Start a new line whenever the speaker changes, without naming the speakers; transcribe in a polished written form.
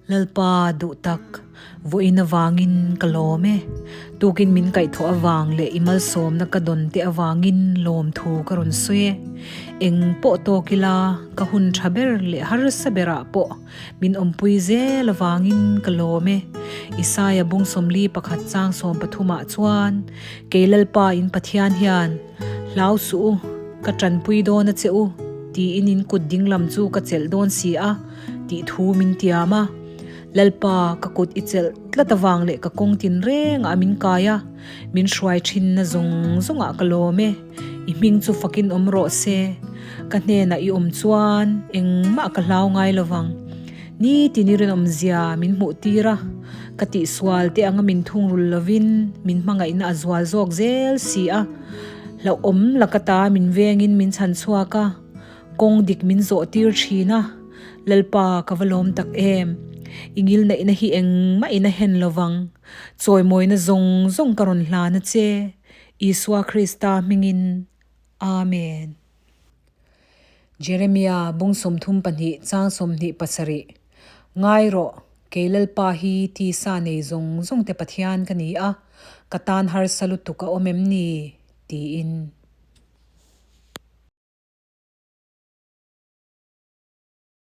Lalpa duh tak, vawiin avangin ka lawm e. Tukin min kaihthawh avang leh i malsawmna ka dawn te avangin lawmthu ka rawn sawi e. Eng pawh tawk ila, ka hun tha ber leh harsa berah pawh min awmpui zel avangin ka lawm e. Isaia bung 41 chang 13 ah chuan, Kei Lalpa in Pathian hian, Hlau suh u, ka tanpui dawn a che u, tiin in kut dinglam chu ka chelh dawn si a, tih thu min tiam a. Lalpa, ka kut i chelh tlat avang leh ka kawng tin rengah min kai a, min hruai thinna zawng zawngah ka lawm e. I hming chu fakin awm rawh se. Ka hnenah i awm chuan engmah ka hlau ngai lovang. Nitin i rinawmzia min hmuh tir a, ka tihsual te anga min thungrul lovin min hmangaihna a zual zawk zel si a. Hlauhawm laka ta min vengin min chhan chhuak a. Kawng dik min zawh tir thin a, Lalpa ka va lawm tak em! I ngilneihna hi engmah in a hen lovang. Chawimawina zawng zawng ka rawn hlan a che, Isua Krista hmingin. Amen. Jeremia bung 32 chang 27 Ngai rawh, kei Lalpa hi tisa nei zawng zawng te Pathian ka ni a, ka tan harsa lutuk a awm em ni? tiin.